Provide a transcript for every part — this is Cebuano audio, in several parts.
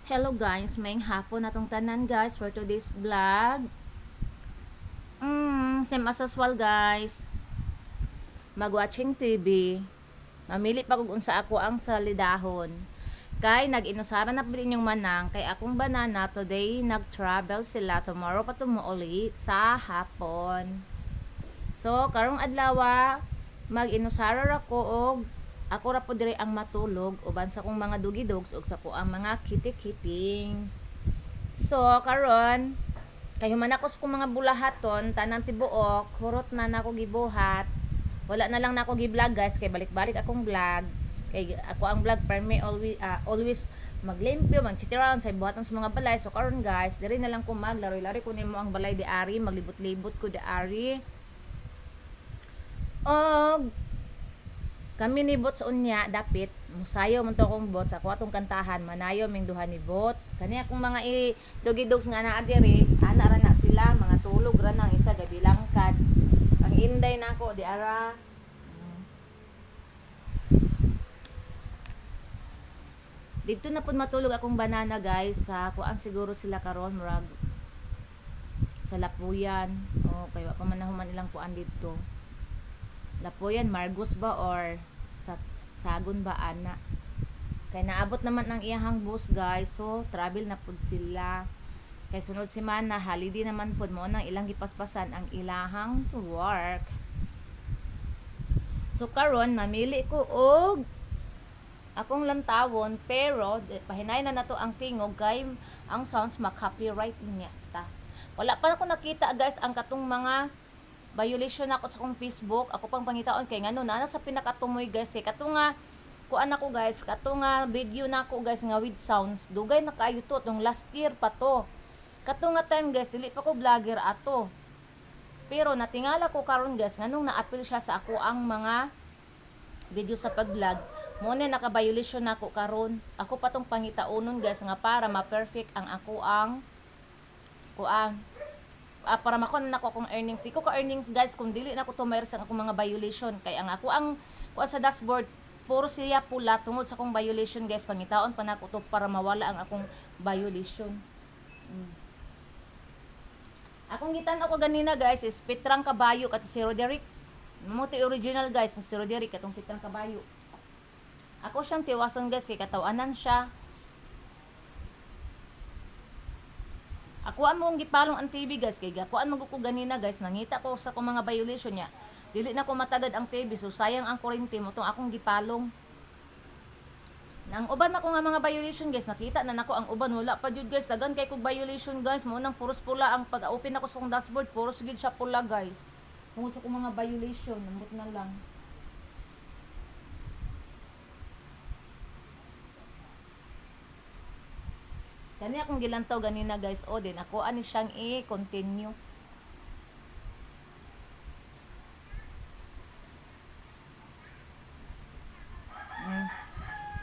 Hello guys, may hapon natong tanan guys for today's vlog. Same as usual guys. Mag-watching TV. Mamili pa kog unsa ako ang salidahon. Kay nag-inusara na pud inyong manang kay akong banana today nag-travel sila, tomorrow pa tumuulit sa hapon. So karong adlaw mag-inusara ra ko og ako ra po diri ang matulog uban sa akong mga dugi dogs ug sa ko ang mga kitty kittings. So karon kay human ako sa akong mga bulahaton tanan tibuok hurot na nako gibuhat. Wala na lang nako gi-vlog guys kay balik-balik akong vlog. Kay ako ang vlog permi always, always maglimpyo, magchitiran sa buhaton sa mga balay. So karon guys, diri na lang ko maglaroy-laroy ko nimo ang balay di ari, maglibot-libot ko di ari. Og kami ni Bots unya dapit musayo man to akong Bots, ako atong kantahan manayo ming duha ni Bots. Kani akong mga i doggy dogs nga naa diri, ana ra na sila, mga tulog ra na ang isa gabi langkad. Ang inday nako di ara. Dito na pud matulog akong banana guys, sa kuan siguro sila karon, murag sa Lapuyan. O kay wa pa man nahuman ilang kuan dito. Lapuyan, Margos ba or sa Sagun ba ana. Kay naabot naman ang iyahang bus guys, so travel na pud sila. Kay sunod semana holiday naman pud, mo nang ilang gipaspasan ang ilahang to work. So karon mamili ko og akong lantawon, pero pahinay na nato ang tingog kay ang sounds ma-copyright niya ta. Wala pa ako nakita guys ang katong mga violation ako sa akong Facebook. Ako pang pangitaon kay ngano naa sa pinakatumoy guys, kay kato nga kuan ako guys, kato nga video na ako guys nga with sounds, dugay na kaayo to, tong last year pa to. Kato nga time guys, dili pa ko vlogger ato. Pero natingala ko karon guys nganong na-appeal siya sa ako ang mga video sa pag-vlog. Mo na naka-violation nako karon. Ako pa tong pangitaonon guys nga para ma-perfect ang ako ang kuan. Para makuha na nako akong earnings. Di ko ka earnings guys kung dili na ko tumayro sa akong mga violation, kay ang ako ang kuan sa dashboard puro siya pula tungod sa akong violation guys. Pangitaon pa nako to para mawala ang akong violation. Akong gitan ako ganina guys is Petrang Kabayo kato si Roderick. Mo to original guys si Roderick katong Petrang Kabayo. Ako siyang tiwason guys kay katawanan siya. Ako ang mong gipalong ang TV guys kay gakuan man ko ganina guys, nangita ko sa akong mga violation niya. Dili na ko matagad ang TV, so sayang ang kuryente mo tong akong gipalong. Nang uban ako nga mga violation guys, nakita na nako ang uban wala pa jud guys, dagan kay kog violation guys, mo nang puros pula ang pag-open ako sa akong dashboard, puros gid siya pula guys. Tungod sa akong mga violation, nambot na lang. Kani akong gilantaw ganina guys, o din ako ani siyang i-continue.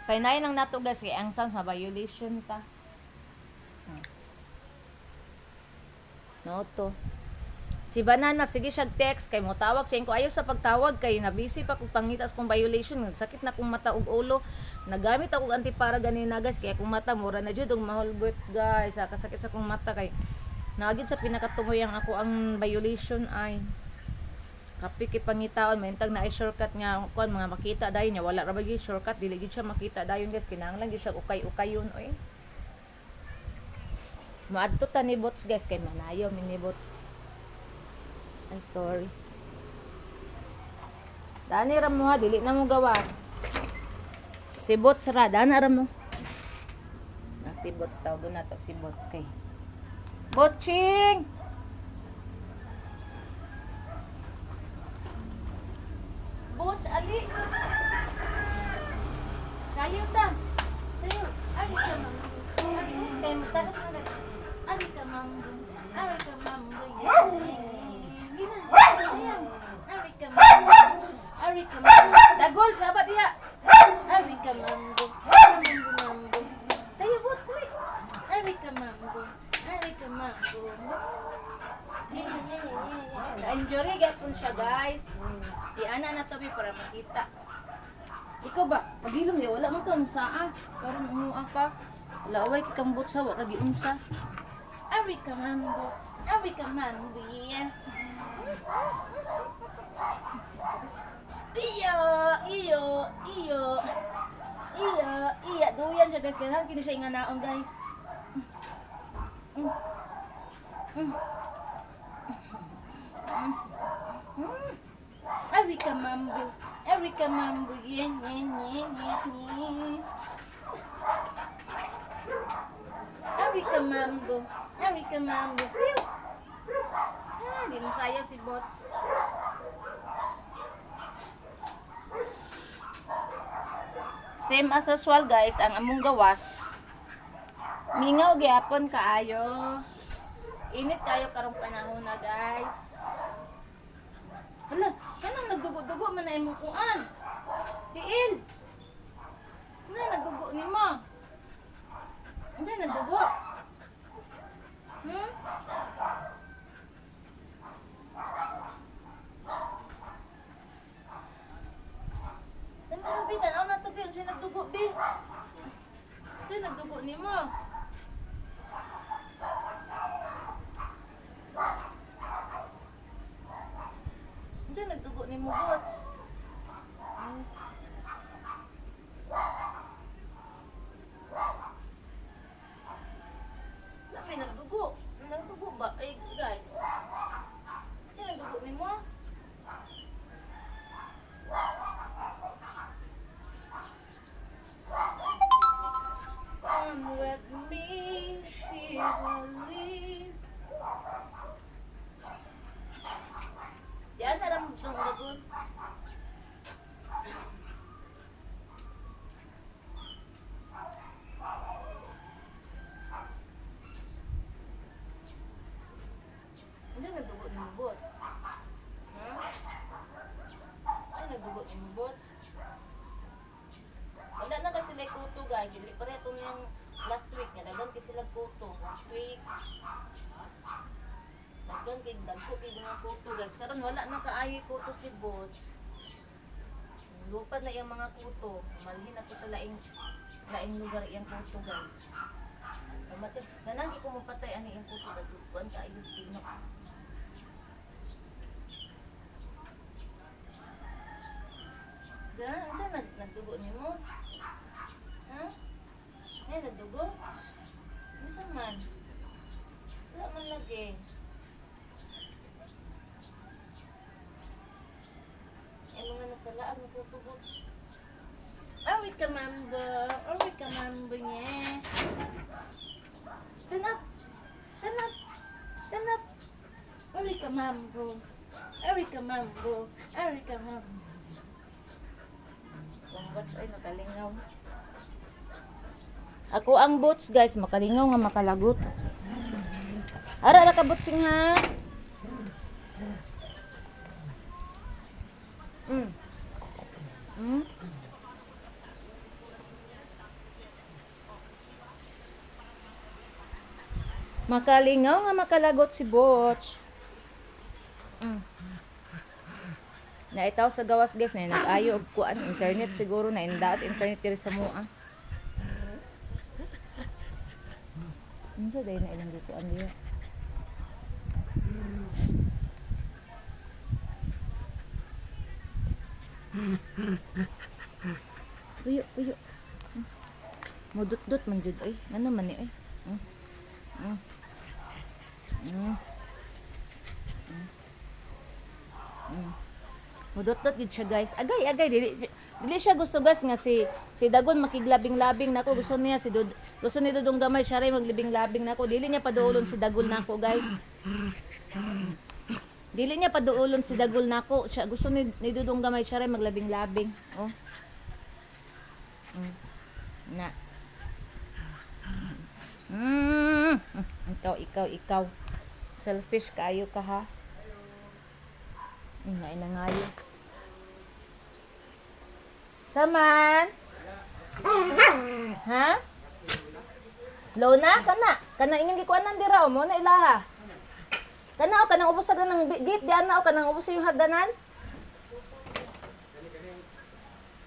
Pahinay nang nato guys kay ang sounds ma-violation ta. No to. Si Banana sige siya text kay mo tawag siya ko, ayaw sa pagtawag kay na busy pa kog pangitas kong violation, nagsakit na kong mata ug ulo. Nagamit ako og antipara ganina guys kay akong mata mura na jud og mahulbot guys. Ah, kasakit sa akong mata kay naagid sa pinakatumoy ang ako ang violation ay kapi kay pangitaon may tag na ay shortcut nga kuan mga makita dayon niya, wala ra ba gyud shortcut, dili gyud siya makita dayon guys, kinahanglan gyud siya ukay-ukayon oy. Moadto ta ni Bots guys kay manayo mi ni Bots. Ay sorry. Dani ra mo ha, dili na mo gawa. Si Bots ra, dana ra mo. Na si Bots, tawag na to si Bots kay. Botching! Bots, ali! Sayo ta! Sayo! Ari ka, mambo. Ari ka, tagas mo na. Ari ka, mambo. Ari ka, mambo. Gina, sayang. Ari ka, mambo. Ari ka, mambo. Dagol, sabat diha. Ari ka, mambo. Mambo, mambo. Sayo, Bots, ali. Ari ka, mambo. Ari ka, mambo. Na-enjoy gyapon siya guys. Iana na to bi para makita. Ikaw ba? Pagilom niya wala man ka saa. Karon umuha ka. Laway kay kang butsa wa ka giunsa. Erika Mambo, Erika Mambo, yeah. Iyo, iyo, iyo. Iyo, iya. Duyan siya, guys. Ganahan kini siya inganaon, guys. Mm. Mm. Mm. Mm. Erika Mambo, Erika Mambo, yeah. Erika Mambo, Erika Mambo. Sayaw! Ah, di mo sayaw si Bots. Same as usual, guys, ang among gawas. Mingaw gyapon kaayo. Init kayo karong panahon na, guys. Hala, kanang nagdugo-dugo man na imong kuan. Tiil. Na nagdugo nimo. Unsa nagdugo? Hmm? Ano na, bi? Tanaw na to, bi. Unsa nagdugo, bi? Ito nagdugo nimo. Unsa nagdugo nimo, Bots? Hmm. Wala may nagdugo. May nagdugo ba? Ay, guys. Ano nagdugo nimo? Come with me, she will leave. Diyan na ramdam dagon. Hindi nagdugo ni bot. Ha? Ay, nagdugo ni bot. Wala na kasi sila kuto, guys. Hindi pa rin yung last week. Nga daghan kasi sila kuto. Last week. Daghan kay dagko kay mga kuto, guys. Karon wala na kaayo kuto si Bots. Lupad na iyang mga kuto. Malhin na po sa laing laing lugar iyang kuto, guys. Mamatay. Ganang ko mapatay ani iyang kuto dagkuan kaayo tinok. Gan, unsa nagdugo nimo? Ha? Ay, nagdugo? Unsa man? Wala man lagi. Ay, mga nasa laag nagtutugo. Awi ka, mambo. Awi ka, mambo niya. Stand up. Stand up. Stand up. Awi ka, mambo. Awi ka, mambo. Awi ka, mambo. Ang bots ay makalingaw. Ako ang bots, guys, makalingaw nga makalagot. Ara ra ka botsing ha. Mm. Makalingaw nga makalagot si Botch. Naitaw sa gawas, guys, na nag-ayo og kuan internet siguro na indaot internet diri sa mua. Unsa day na ilang gikuan diha? Uyo, uyo. Mudot-dot man jud oy. Ngano man ni oy? Mm. Mm. Mm. Mm. Mudot-dot gid siya, guys. Agay, agay dili dili siya gusto, guys, nga si si Dagon makiglabing-labing nako. Gusto niya si Dud, gusto ni Dudong gamay siya ray maglibing-labing nako. Dili niya paduolon si Dagol nako, guys. Dili niya paduolon si Dagol nako. Siya gusto ni Dudong gamay siya ray maglabing-labing. Oh. Na. Mm. Ikaw, ikaw, ikaw. Selfish kayo ka ha. Ay, nangayo. Saman? Ha? Lona, kana. Kana inyong gikuanan dira mo na ilaha. Kana o kanang ubos sa ganang gate di ana o kanang ubos sa yung hagdanan.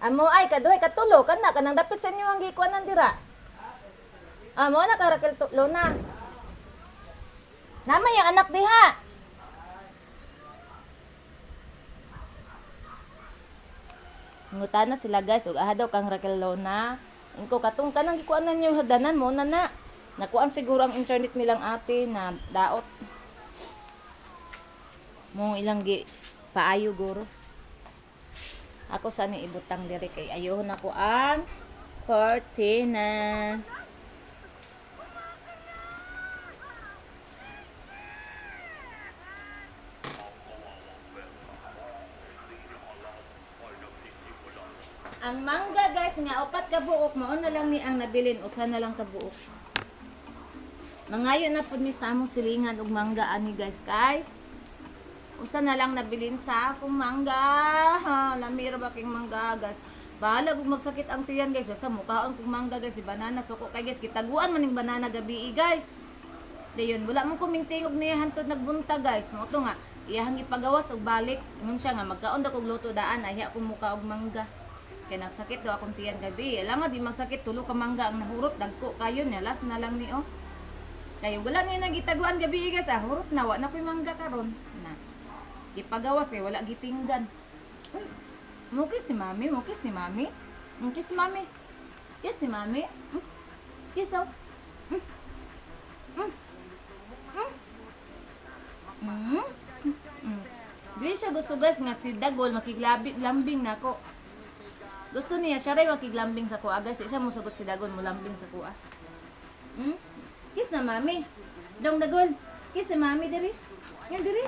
Amo ay kaduhay katulo kana kanang dapit sa inyo ang gikuanan dira. Ah, mo na ka Raquel Lona. Nama yung anak diha. Ngutana sila guys, ug aha daw kang Raquel Lona. Ingko katong kanang gikuan na niyo hagdanan mo na na. Nakuan siguro ang internet nilang ate na daot. Mo ilang gi paayo guro. Ako sana ibutang diri kay ayuhon ako ang cortina. Ang mangga guys nga upat ka buok mao na lang ni ang nabilin, usa na lang ka buok. Mangayo na pud mi sa among silingan og mangga ani guys kay usa na lang nabilin sa akong mangga. Ha, lamira ba king mangga guys. Bahala kung magsakit ang tiyan guys, basta mukaon kong mangga guys, si banana suko kay guys, gitaguan man ning banana gabi guys. Dayon, wala man kuming tingog niya hantod nagbuntag guys. Mao to nga, iyahang gipagawas og balik. Ingon siya nga magkaon daw kog luto daan, ayha kong muka og mangga. Kay nagsakit daw akong tiyan gabi. Alam nga di magsakit, tulo ka mangga ang nahurot, dagko kayo niya, last na lang ni oh. Kay wala nga nagitaguan gabi guys, ah, hurot na wa na ko'y mangga karon. Na. Gipagawas kay wala gitinggan. Uy, mukis si mami, mukis ni mami. Mukis si mami. Kiss si mami. Mm. Kiss daw. Mm. Mm. Mm. Mm. Dili siya gusto guys nga si Dagol makiglabi lambing nako. Gusto niya siya ray makiglambing sa kuha guys. Di siya mosugot si Dagol mulambing sa kuha. Hmm? Kiss na mami. Dong Dagol. Kiss na mami diri. Yan diri.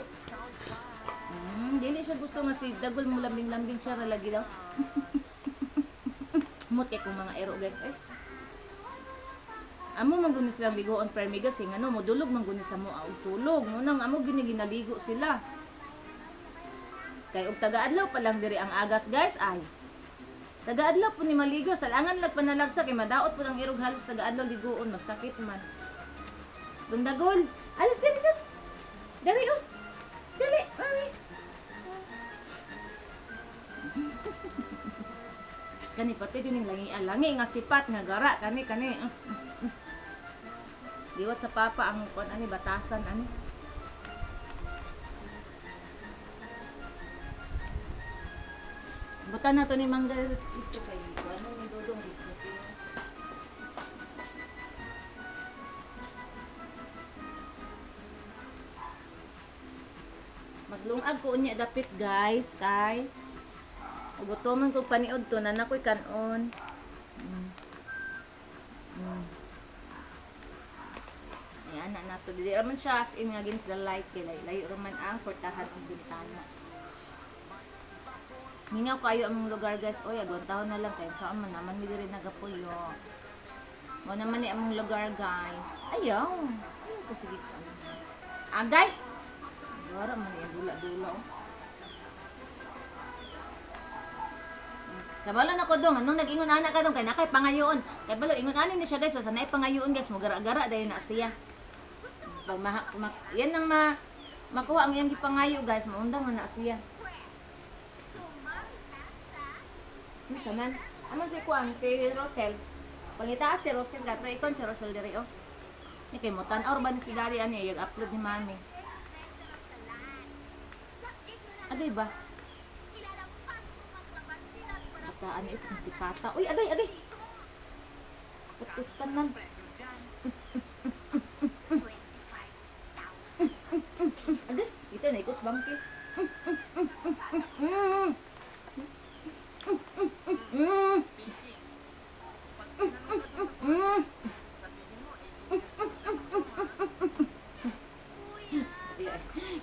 Dili siya gusto nga si Dagol mulambing-lambing siya ra lagi daw. Mut kay kung mga ero guys eh. Amo man guni silang ligoon permi guys, eh, ngano modulog man guni sa moa og sulog. Mo nang amo gini ginaligo sila. Kay og taga-adlaw pa lang diri ang agas guys ay. Taga-adlaw po ni maligo, salangan lag panalagsa kay madaot po ang irog halos taga-adlaw ligoon magsakit man. Bundagol. Ala dali dali. Dali oh. Dali, mami. Kani parte yun yung langi langi nga sipat nga gara kani kani. Mm, mm, mm. Liwat sa papa ang kuan ani batasan ani. Butan na to ni Mangga ito kay ano ni Dodong dito. Maglungag ko unya dapit guys kay gutoman ko paniod to na nakoy kanon. Mm. Mm. Ayan na nato dili ra man siya as in nga against the light kay layo, layo ra man ang portahan og bintana. Mingaw kayo ang lugar guys. Oy, agwantahon na lang kayo. Saan man naman mi diri nagapuyo. Mo naman ni among lugar guys. Ayaw. Ayaw ko sige ko. Ano. Agay. Dora man ni dula-dula oh. Kabalo na ko dong, anong nag-ingon ana ka dong kay nakay pangayoon. Kabalo ingon ani ni siya guys, basta naay pangayoon guys, mo gara-gara dayon na siya. Pag ma, ma, yan ang ma, makuha ang iyang gipangayo guys, maundang man na siya. Unsa man? Aman si Kuan, si Rosel. Pangitaas si Rosel gato ikon si Rosel diri oh. Ni kay mo tan-aw ba ni si Daddy ani yung upload ni Mami. Agay ba? Bataan ito si Pata. Uy, agay, agay. Putis tanan. Agay, ito na ikus bangki.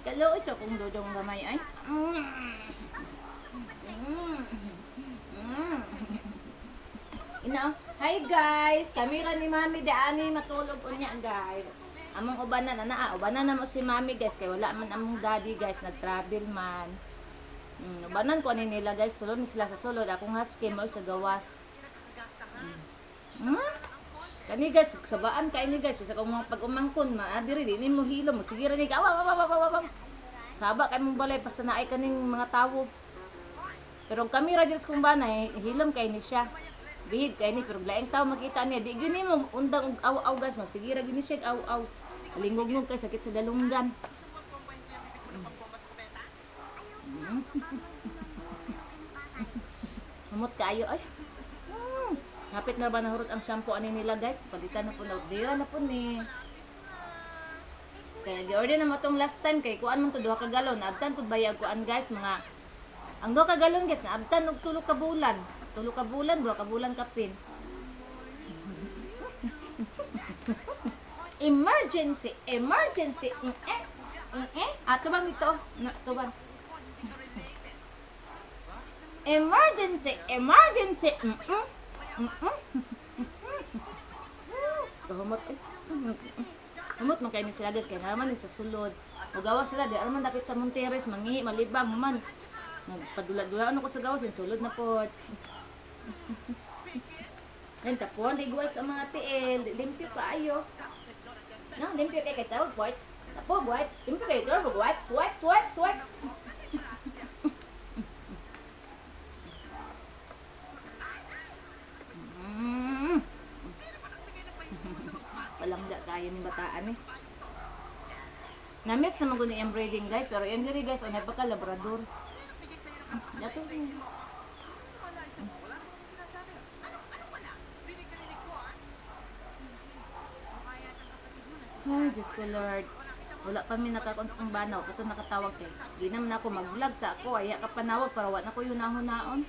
Kalo ito kung dodong gamay ay. Ina, oh. Hi guys, kami ra ni Mami daani matulog unya guys. Among ubanan ana, ah, ubanan na mo si Mami guys kay wala man among daddy guys, nag-travel man. Ubanan ko ani nila guys, sulod ni sila sa sulod, akong husky mo sa gawas. Hmm? Kani guys, sabaan kay ni guys, bisa kung mga pag-umangkon, ma diri di nimo hilo mo sige ra ni awa awa awa awa. Awa. Saba kay mong balay basta naay kaning mga tawo. Pero kami ra diri sa kong banay, hilom kay ni siya. Behave kay ni pero laing tao makita niya di gyud nimo undang og aw-aw guys, magsige ra gyud ni siya og aw-aw. Alingog kay sakit sa dalunggan. Humot kaayo ay. Hapit na ba nahurot ang shampoo ani nila guys? Palitan na po na dira na po ni. Kaya gi-order na mo tong last time kay kuan man to 2 ka galon. Naabtan pud bayag kuan guys mga ang 2 ka galon guys naabtan og 3 ka bulan. 3 ka bulan, 2 ka bulan kapin. Emergency, emergency. Eh, eh. Ah, tubang dito. Na, tubang. Emergency, emergency. Humot eh. Humot man kayo ni sila guys, kaya naman ni sa sulod. Mugawa sila, di araman dapit sa Monteres, mangihi, malibang, man. Nagpadula-dula ano ko sa gawas, sulod na po. Ayun, tapon, di wipes ang mga tiil, di limpyo kaayo. No, limpyo kay kay tawag wipes. Tapon, wipes, limpyo kay tawag wipes, wipes, wipes, wipes. Palangga kayo ni bataan eh. Na-mix naman ko ni embroidering guys, pero yung diri guys, o napaka labrador. Dato. Ay, Diyos ko Lord. Wala pa mi nakakon sa kong banaw. Ito nakatawag kay. Di naman ako mag-vlog sa ako. Ay, ka panawag para wa na ko yun naon.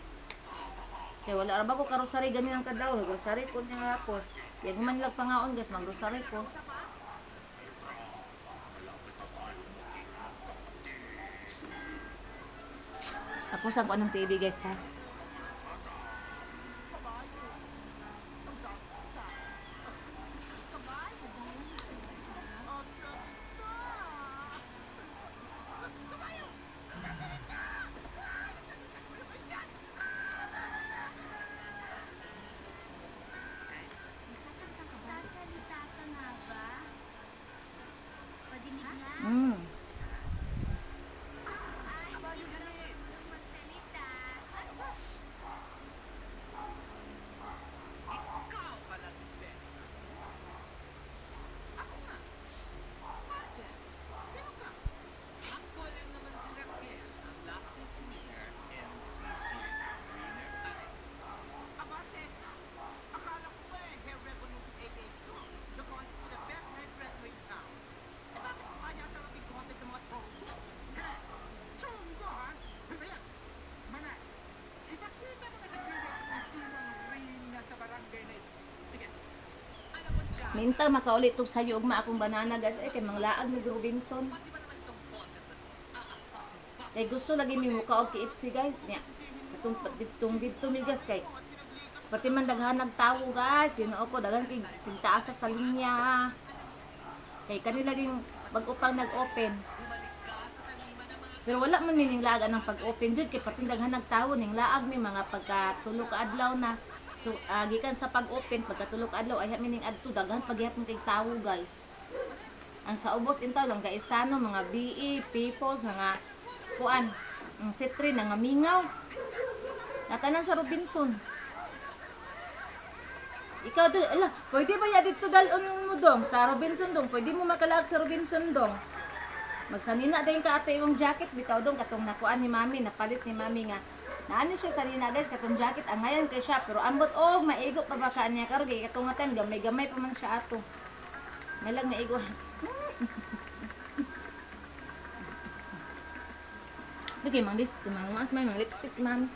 Kay wala ra ba ko karosary ganin ang kadaw. Rosary ko niya ako. Yag man lang pangaon guys, mag-rosary ko. Tapusan ko anong TV guys ha. Sasalita ka nga ba? Padinig nga. Ay, magsalita. Ano ba? Aba, teka. Akala ko ba eh, Hair Revolution 88 to? The contest for the best hairdresser in town. Eh, bakit mo kaya sa big contest ng mga chongo? Ha? Chongo, ha? Ano yan? Manay, ipakita mo na sa viewers kung sino ang reyna sa barangay na ito. Sige. Alam mo dyan, Minta makaulit tug sayo ugma akong banana guys ay kay manglaag ni Robinson. Kay gusto lagi mi muka og KFC guys niya. Katong ditong didto mi guys kay pati man daghan tawo guys, Ginoo ko daghan kay tigtaasa sa linya. Kay kanila yung bag-o pang nag-open. Pero wala man ni ning laag ang pag-open jud kay pati daghan tawo ning laag mi mga pagka 3 ka adlaw na. So gikan sa pag-open pagka 3 ka adlaw ay mi ning adto daghan paghihapon kay tawo guys. Ang sa ubos intaw lang gaisano mga BE, Peoples, mga kuan, ang C3 na nga mingaw. Natanan sa Robinson. Ikaw dal, ala, pwede ba ya dito dalon mo dong sa Robinson dong? Pwede mo makalaag sa Robinson dong. Magsanina din ka ate imong jacket bitaw dong katong nakuan ni mami, napalit ni mami nga. Naani siya sanina guys katong jacket angayan kay siya pero ambot og maigo pa ba ka niya karon kay katong nga time gamay-gamay pa man siya ato. May lang maigo. Bigay mang lipstick, mang mang lipstick si mami.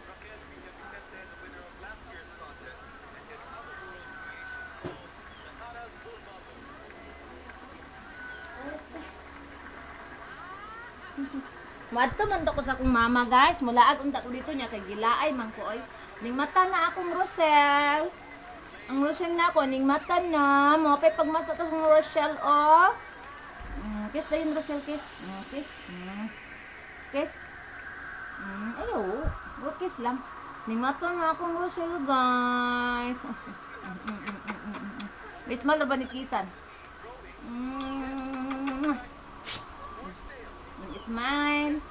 Raquel Villavicente, the winner of last year's contest, and his otherworld creation called Nakara's Bulbabo. Maadto man to ko sa akong mama guys. Mulaag unta ko dito niya kay gilaay man ko oy. Ning mata na akong Rosel. Ang Rosel na ako ning mata na. Mo pay pagmasa to akong Rosel oh. Kiss dayon Rosel kiss. Kiss. Kiss. Ayo. Bro, kiss lang. Ning mata na akong Rosel guys. May small ra ba ni kisan? Smile.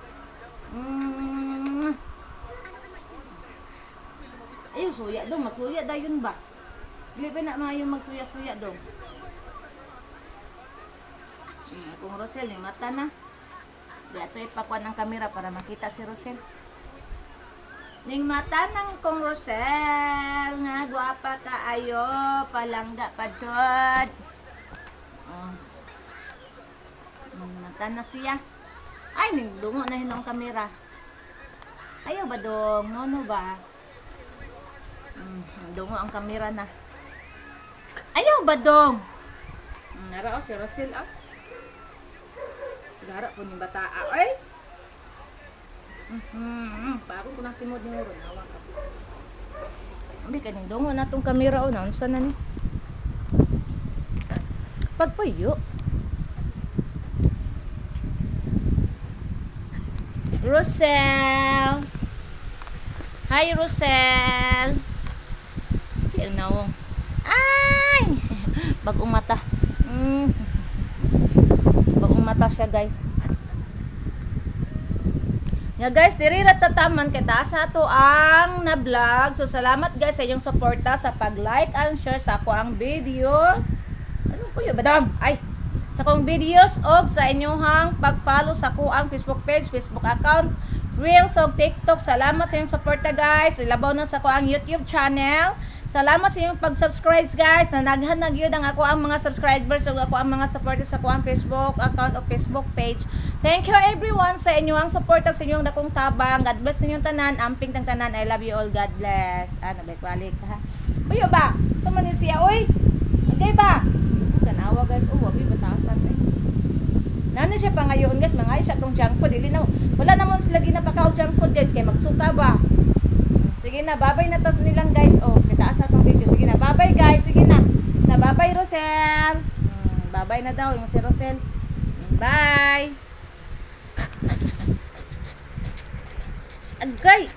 Ayaw, suya dong. Masuya dayon ba? Dili ba na maayo magsuya-suya dong? Kung Rosel, yung mata na. Di ato ipakuan ang kamera para makita si Rosel. Ning mata ng kong Rosel, nga gwapa kaayo, palangga pa jud. Oh. Mata na siya. Ay, ning dungo na hinong kamera. Ayaw ba dong? No, no ba? Dungo ang kamera na. Ayaw ba dong? Nara oh, si Rosel oh. Gara po ni bata ay. Bago ko na simod ni Ron, awa ka. Hindi ka ning dungo na tong kamera oh, naunsa na ni? Pagpayo. Rosel. Hi, Rosel. Di ang nawong. Ay! Bagong mata. Bagong mata siya, guys. Nga guys, diri ra tataman kay taas na ato ang na vlog. So salamat guys sa inyong suporta sa pag-like and share sa ako ang video. Ano po yun? Badang! Ay! Sa akong videos og sa inyong pag-follow sa ako ang Facebook page, Facebook account, Reels og TikTok. Salamat sa inyong suporta guys. Ilabaw na sa ako ang YouTube channel. Salamat sa inyong pag-subscribe guys. Nanaghan na gyud ang ako ang mga subscribers ug ako ang mga supporters sa ako ang Facebook account o Facebook page. Thank you everyone sa inyong suporta, sa inyong dakong tabang. God bless ninyong tanan. Amping tang tanan. I love you all. God bless. Ah, nabalik-balik ha. Uy, ba? So man ni siya, oy. Okay ba? Tanawa guys. Oh, wag yung batasan eh. Nana siya pa ngayon guys, mga siya tong junk food. Dili na, wala naman sila ginapakaw junk food guys kay magsuka ba. Sige na, babay na tas nilang guys. Oh, kitaas na tong video. Sige na, babay guys. Sige na. Na babay Rosel. Babay na daw yung si Rosel. Bye. Agay.